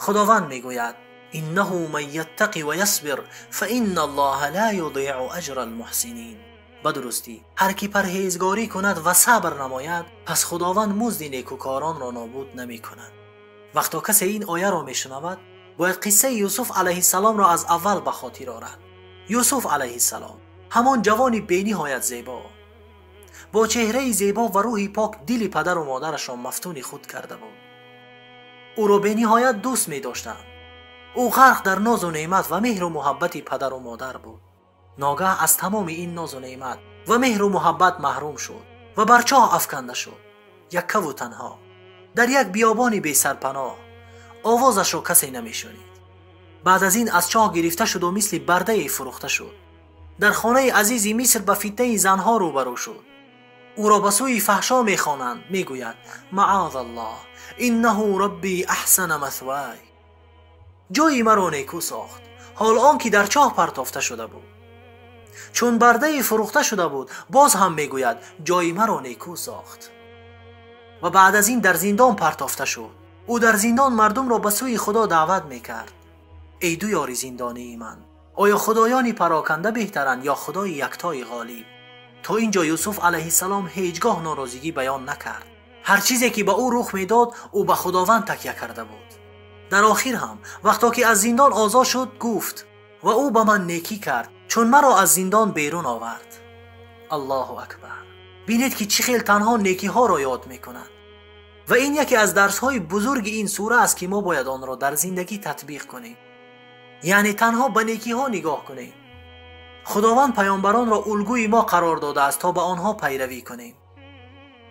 Худованд мегӯяд: إنه من يتق ويصبر فإن الله لا يضيع أجر المحسنين. Ба дурустӣ ҳар ки парҳезгорӣ кунад ва сабр намояд, пас Худованд музди некӯкоронро нобуд намекунад. Вақто касе ин ояро мешунавад, бояд қиссаи Юсуф алайҳиссаломро аз аввал ба хотир орад. Юсуф алайҳиссалом ҳамон ҷавони бениҳоят зебо, бо чеҳраи зебо ва рӯҳи пок дили падару модарашро мафтуни худ карда буд. Ӯро бениҳоят дӯст медоштанд. Ӯ ғарқ дар нозу неъмат ва меҳру муҳаббати падару модар буд. Ногаҳ аз тамоми ин нозу неъмат ва меҳру муҳаббат маҳрум шуд ва бар чоҳ афканда шуд, яккаву танҳо дар як биёбони бесарпаноҳ. Овозашро касе намешунид. Баъд аз ин аз чоҳ гирифта шуду мисли бардае фурӯхта шуд. Дар хонаи азизи Миср ба фитнаи занҳо рӯбарӯ шуд. Ӯро ба сӯи фаҳшо мехонанд. Мегӯяд: маъоз аллоҳ, иннаҳу рабби аҳсана масвай. Ҷои маро некӯ сохт, ҳол он ки дар чоҳ партофта шуда буд. Чун бардае фурӯхта шуда буд, боз ҳам мегӯяд: ҷои маро некӯ сохт. Ва баъд аз ин дар зиндон партофта шуд. Ӯ дар зиндон мардумро ба сӯи Худо даъват мекард. Эй ду ёри зиндонии ман, оё худоёни пароканда беҳтаранд ё худои яктои ғолиб? То ин ҷо Юсуф алайҳиссалом ҳеҷ гоҳ норозигӣ баён накард. Ҳар чизе ки ба ӯ рух медод, ӯ ба Худованд такя карда буд. Дар охир ҳам вақто ки аз зиндон озод шуд, гуфт: ва ӯ ба ман некӣ кард, чун маро аз зиндон берун овард. Аллоҳу акбар! Бинед ки чӣ хел танҳо некиҳоро ёд мекунад. Ва ин яке аз дарсҳои бузурги ин сура аст, ки мо бояд онро дар зиндагӣ татбиқ кунем. Яъне танҳо ба некиҳо нигоҳ кунем. Худованд паёмбаронро улгӯи мо қарор додааст, то ба онҳо пайравӣ кунем.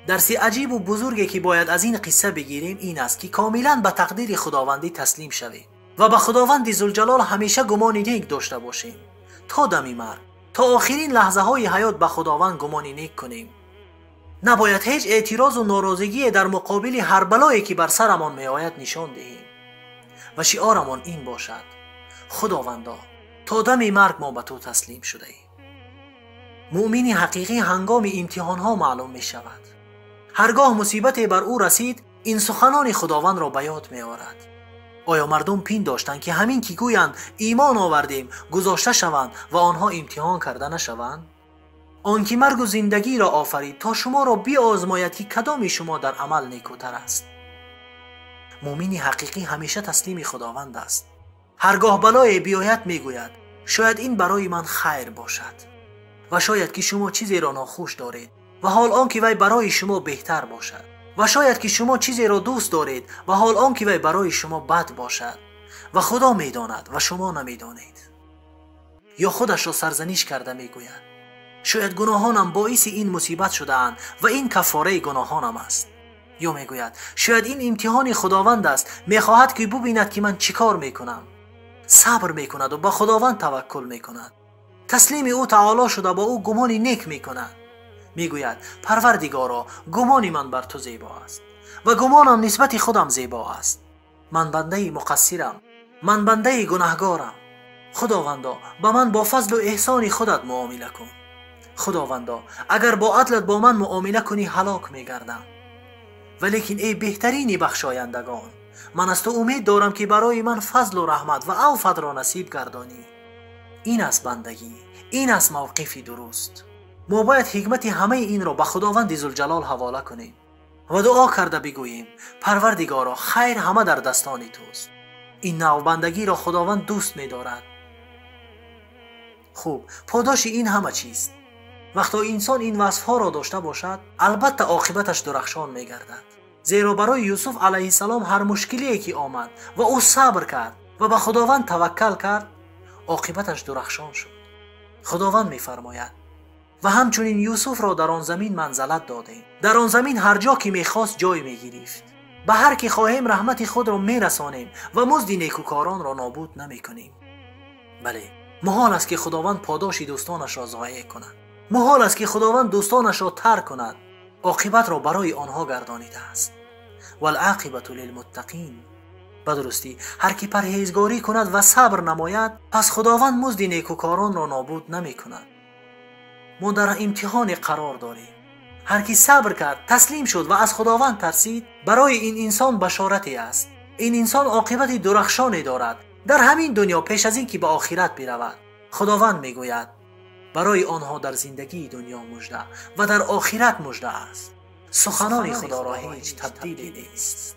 Дарси аҷибу бузурге ки бояд аз ин қисса бигирем ин аст, ки комилан ба тақдири Худовандӣ таслим шавем ва ба Худованди Зулҷалол ҳамеша гумони нек дошта бошем. То дами марг, то охирин лаҳзаҳои ҳаёт ба Худованд гумони нек кунем. Набояд ҳеҷ эътирозу норозигие дар муқобили ҳар балое ки бар сарамон меояд нишон диҳем. Ва шиорамон ин бошад: Худовандо, то дами марг мо ба ту таслим шудаем. Муъмини ҳақиқӣ ҳангоми имтиҳонҳо маълум мешавад. Ҳаргоҳ мусибате бар ӯ расид, ин суханони Худовандро ба ёд меорад. Оё мардум пиндоштанд, ки ҳамин ки гӯянд имон овардем, гузошта шаванд ва онҳо имтиҳон карда нашаванд? Он ки маргу зиндагиро офарид, то шуморо биозмояд, ки кадоми шумо дар амал некӯтар аст. Муъмини ҳақиқӣ ҳамеша таслими Худованд аст. Ҳаргоҳ балое биёяд, мегӯяд: шояд ин барои ман хайр бошад ва шояд ки шумо чизеро нохуш доред ва ҳол он ки вай барои шумо беҳтар бошад, ва шояд ки шумо чизеро дӯст доред ва ҳол он ки вай барои шумо бад бошад, ва Худо медонад ва шумо намедонед. Ё худашро сарзаниш карда мегӯяд: шояд гуноҳонам боиси ин мусибат шудаанд ва ин каффораи гуноҳонам аст. Ё мегӯяд: шояд ин имтиҳони Худованд аст, мехоҳад ки бубинад ки ман чӣ кор мекунам. Сабр мекунаду ба Худованд таваккул мекунад. Таслими ӯ таоло шуда бо ӯ гумони нек мекунад. Мегӯяд: Парвардигоро, гумони ман бар ту зебо аст ва гумонам нисбати худам зебо аст. Ман бандаи муқассирам, ман бандаи гунаҳгорам. Худовандо, ба ман бо фазлу эҳсони худат муомила кун. Худовандо, агар бо адлат бо ман муомила кунӣ, ҳалок мегардам. Валекин эй беҳтарини бахшояндагон, ман аз ту умед дорам, ки барои ман фазлу раҳмат ва авфатро насиб гардонӣ. Ин аст бандагӣ, ин аст мавқифи дуруст. Мо бояд ҳикмати ҳамаи инро ба Худованди Зулҷалол ҳавола кунем ва дуо карда бигӯем: Парвардигоро, хайр ҳама дар дастони туст. Ин навбандагиро Худованд дӯст медорад. Хуб, подоши ин ҳама чист? Вақто инсон ин васфҳоро дошта бошад, албатта оқибаташ дурахшон мегардад. Зеро барои Юсуф алайҳиссалом ҳар мушкилие ки омад ва ӯ сабр кард ва ба Худованд таваккал кард, оқибаташ дурахшон шуд. Худованд мефармояд: ва ҳамчунин Юсуфро дар он замин манзалат додем. Дар он замин ҳар ҷо ки мехост ҷой мегирифт. Ба ҳар ки хоҳем раҳмати худро мерасонем ва музди некӯкоронро нобуд намекунем. Бале, муҳол аст ки Худованд подоши дӯстонашро зоеъ кунад. Муҳол аст ки Худованд дӯстонашро тарк кунад. Оқибатро барои онҳо гардонидааст. Валъоқибату лилмуттақин. Ба дурустӣ ҳар ки парҳезгорӣ кунад ва сабр намояд, пас Худованд музди некӯкоронро нобуд намекунад. Мо дар имтиҳоне қарор дорем. Ҳар ки сабр кард, таслим шуд ва аз Худованд тарсид, барои ин инсон башорате аст. Ин инсон оқибати дурахшоне дорад дар ҳамин дунё, пеш аз ин ки ба охират биравад. Худованд мегӯяд: барои онҳо дар зиндагии дунё мужда ва дар охират мужда аст. Суханони Худоро ҳеҷ табдиле нест.